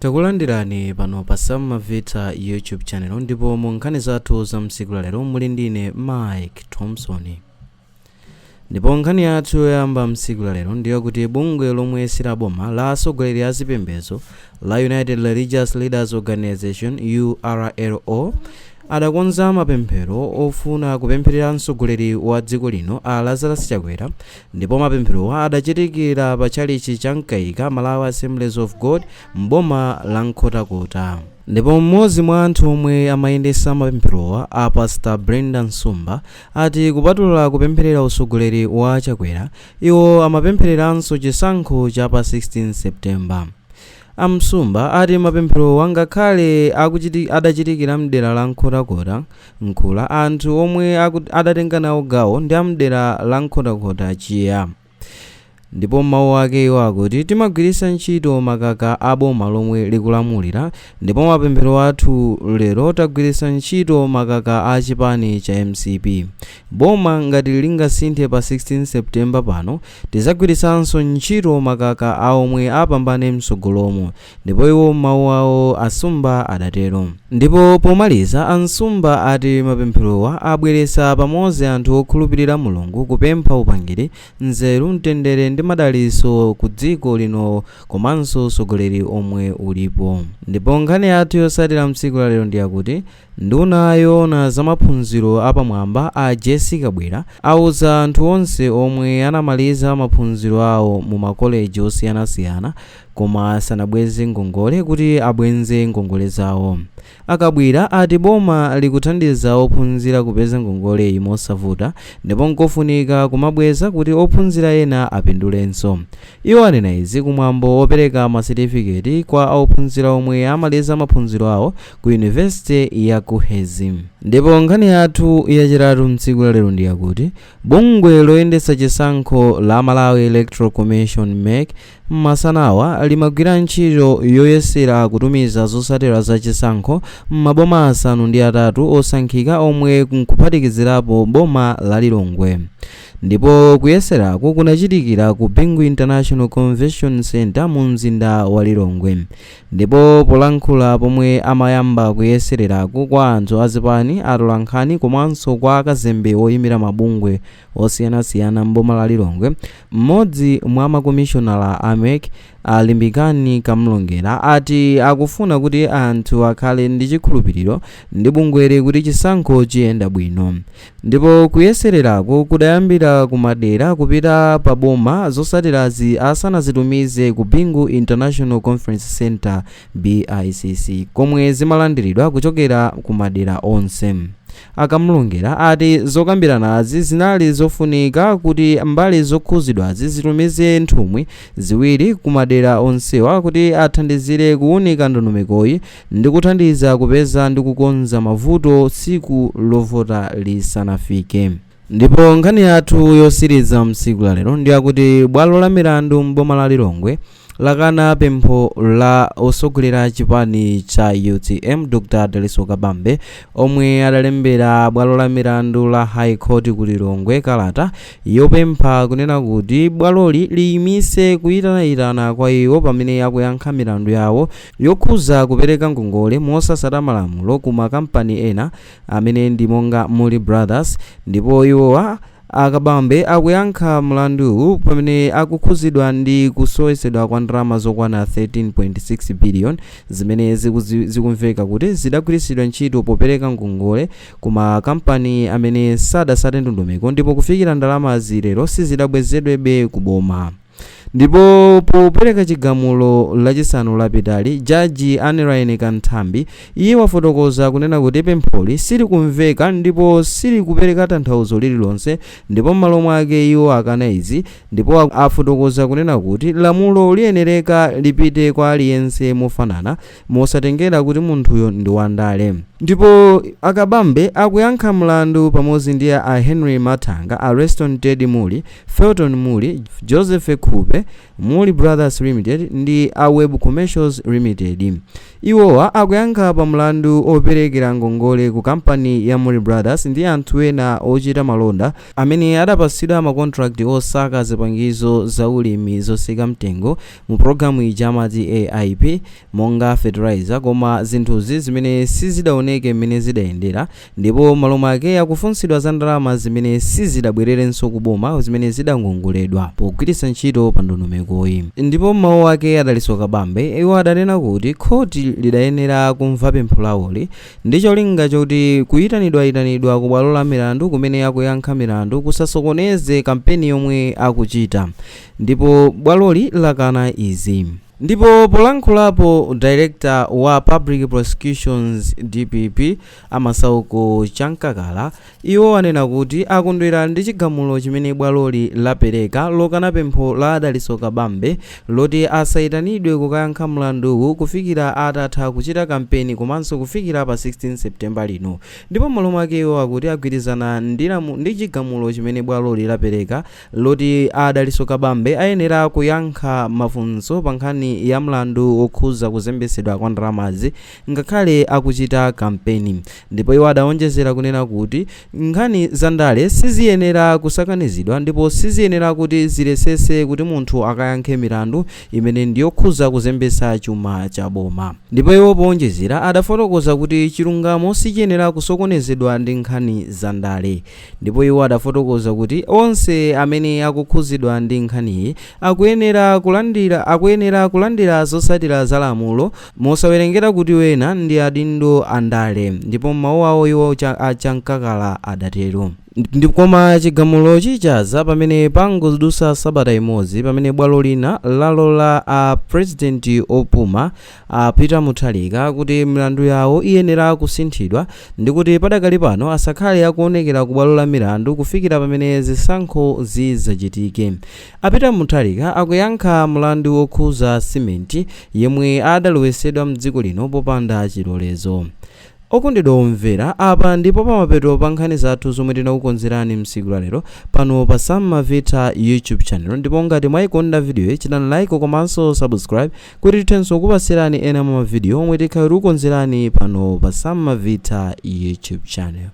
Takulandirani pano pa Sam Mavita YouTube channel, ndipo mu nkhani zathu za msiku lalero muli ndine Mike Thompson. Ndipo nkhani yathu yoyamba msiku lalero ndiyo kuti bungwe lomwe silaboma la atsogoleri a zipembedzo la United Religious Leaders Organization, URLO, adakonza mapemphero ofuna kupempherera mtsogoleri wa dziko lino a Lazarus Chakwera. Ndipo mapempherowa adachitikira pa tchalitchi cha Mkaika Malawi Assemblies of God m'boma la Nkhotakota. Ndipo mmodzi mwa anthu omwe amayendetsa mapempherowa, a Pastor Brenda Nsumba, ati kupatula kupempherera utsogoleri wa Chakwera, iwo amapemphereranso chisankho cha pa 16 September. Amsumba ati mapempherowa ngakhale adachitikira mdera la Nkhotakota Nkhula, anthu omwe adatenga nawo gawo ndi amdera la Nkhotakota Chiya. Ndipo mawu ake iwo akuti, "Timagwiritsa ntchito makaka a boma lomwe likulamulira, ndipo mapemphero athu lero tagwiritsa ntchito makaka a chipani cha MCP. Boma ngati lingasinthe pa 16 September pano, tidzagwiritsanso ntchito makaka a omwe apambane mtsogolomo." Ndipo iwo mawu awo Asumba adatero. Ndipo pomaliza Ansumba ati mapempherowa abweretsa pamodzi anthu okhulupirira Mulungu kupempha upangiri, nzeru, mtendere ndi madalitso ku dziko lino komanso utsogoleri omwe ulipo. Ndipo nkhani yathu yotsatira mtsiku lalero ndiyakuti nduna yoona zamaphunziro apamwamba a Jessie Kabwila auza anthu onse omwe anamaliza maphunziro awo mu makoleji osiyanasiyana koma asanabweze ngongole kuti abwenze ngongole zawo. Akabwila ati boma likuthandiza ophunzira kupeza ngongoleyi mosavuta, ndipo nkofunika kumabweza kuti ophunzira ena apindulenso. Iwo anena izi kumwambo opereka masetifiketi kwa ophunzira omwe amaliza maphunziro awo ku Yunivesite ya KUHeS. Ndipo nkhani yathu yachitatu mtsiku lalero ndiyakuti bungwe loyendetsa chisankho la Malawi Electoral Commission, MEC, masanawa limagwira ntchito yoyesera kutumiza zotsatira za chisankho m'maboma 8 osankhika omwe nkuphatikizirapo boma la Lilongwe. Ndipo kuyeseraku kunachitikira ku Bingu International Convention Center mu mzinda wa Lilongwe. Ndipo polankhula pomwe amayamba kuyesereraku kwa anthu azipani, atolankhani komanso kwa akazembe oyimira mabungwe osiyanasiyana m'boma la Lilongwe, mmodzi mwa makomishonala a MEC, Alimbikani Kamlongera, ati akufuna kuti anthu akhale ndi chikhulupiriro ndi bungweli kuti chisankho chiyenda bwino. Ndipo kuyesererako kudayambira kumadera kupita pa boma, zotsatirazi asanazitumize ku Bingu International Conference Center, BICC, komwe zimalandiridwa kuchokera ku madera onse. Akamlongera ati zokambiranazi zinali zofunika kuti mbali zokhuzidwazi zitumize nthumwi ziwiri ku madera onsewa kuti athandizire kuwunika ndondomekoyi ndi kuthandiza kupeza ndi kukonza mavuto tsiku lovota lisanafike. Ndipo nkhani yathu yosiriza msiku lalero ndiyakuti bwalo la milandu m'boma la Lilongwe lakana pempho la osogolera chipani cha UTM Dr Dalitso Kabambe, omwe adalembera bwalo la milandu la High Court ku Lilongwe kalata yopempha kunena kuti bwaloli liyimise kuyitanayitana kwa iwo pamene akuyankha milandu yawo yokhuza kupereka ngongole mosasata malamulo ku makampani ena amene ndi monga Mulli Brothers. Ndipo iwowa Akabambe akuyankha mlanduwu pamene akukhuzidwa ndi kusowetsedwa kwa ndalama zokwana 13.6 billion zimene zikumveka kuti zidagwiritsidwa ntchito popereka ngongole ku makampani amene sadasate ndondomeko, ndipo kufikira ndalamazi lero sizidabwezedwebe ku boma. Ndipo popereka chigamulo Lachisanu lapitali, jaji Aneraine Kanthambi iye wafotokoza kunena kuti pempholi silikumveka ndipo silikupereka tanthauzo lililonse, ndipo m'malo mwake iwo akana izi. Ndipo afotokoza kunena kuti lamulo liyenereka lipite kwa aliyense mofanana, mosatengera kuti munthuyo ndi wandale. Ndipo a Kabambe akuyankha mlandu pamodzi ndi a Henry Mathanga, a Reston Ted Muli, Felton Muli, Joseph Khupe, Muli Brothers Limited ndi a Web Commercials Limited. Iwowa akuyankha pa mlandu operekera ngongole ku kampani ya Muli Brothers ndi anthu ena ochita malonda amene adapatsidwa makontrakt osaka zipangizo za ulimi zotsika mtengo mu pologalamu ija amati AIP monga fertilizer, koma zinthuzi zimene sizidaoneke mmene zidayendera, ndipo m'malo mwake akufunsidwa za ndalama zimene sizidabwererenso kuboma zimene zidangongoledwa pogwiritsa ntchito pa ndondomekoyi. Ndipo m'mawu ake a Dalitso Kabambe, iwo adanena kuti khoti lidayenera kumva pempho lawoli ndi cholinga choti kuyitanidwayitanidwa ku bwalo la milandu kumene akuyankha milandu kusasokoneze kampeni yomwe akuchita, ndipo bwaloli lakana izi. Ndipo polankhulapo, Director wa Public Prosecutions, DPP, a Masauko Chamkakala, iwo anena kuti akondwera ndi chigamulo chimene bwaloli lapereka lokana pempho la a Dalitso Kabambe loti asayitanidwe kukayankha mlanduwu kufikira atatha kuchita kampeni komanso kufikira pa 16 September lino. Ndipo m'malo mwake iwo akuti agwirizana ndi chigamulo chimene bwaloli lapereka loti a Dalitso Kabambe ayenera kuyankha mafunso pa nkhani ya mlandu wokhuza kuzembetsedwa kwa ndalamazi ngakhale akuchita kampeni. Ndipo iwo adawonjezera kunena kuti nkhani za ndale siziyenera kusakanizidwa ndipo siziyenera kuti ziletsetse kuti munthu akayankhe milandu imene ndiyokhuza kuzembetsa chuma cha boma. Ndipo iwo powonjezera adafotokoza kuti chilungamo sichiyenera kusokonezedwa ndi nkhani za ndale. Ndipo iwo adafotokoza kuti onse amene akukhuzidwa ndi nkhaniyi akuyenera kulandira zotsatira za lamulo mosawerengera kuti wena ndi adindo andale. Ndipo m'mawu awo iwo a Chamkakala adatero. Koma chigamulochi chadza pamene pangodutsa sabata imodzi pamene bwalo lina lalola a President opuma a Peter Mutharika kuti milandu yawo iyenera kusinthidwa ndi kuti padakali pano asakhale akuonekera ku bwalo la milandu kufikira pamene zisankho zidzachitike. A Peter Mutharika akuyankha mlandu wokhuza simenti yemwe adalowetsedwa mdziko lino popanda chilolezo. Okondedwa omvera, apa ndipo pamapeto pa nkhani zathu zomwe tinakukonzerani msiku lalero pano pa Sam Mavita YouTube channel. Ndipo ngati mwayikonda video, chitani like komanso subscribe kuti tithenso kupatsirani ena mwa mavidiyo omwe tikhale tikukonzerani pano pa Sam Mavita YouTube channel.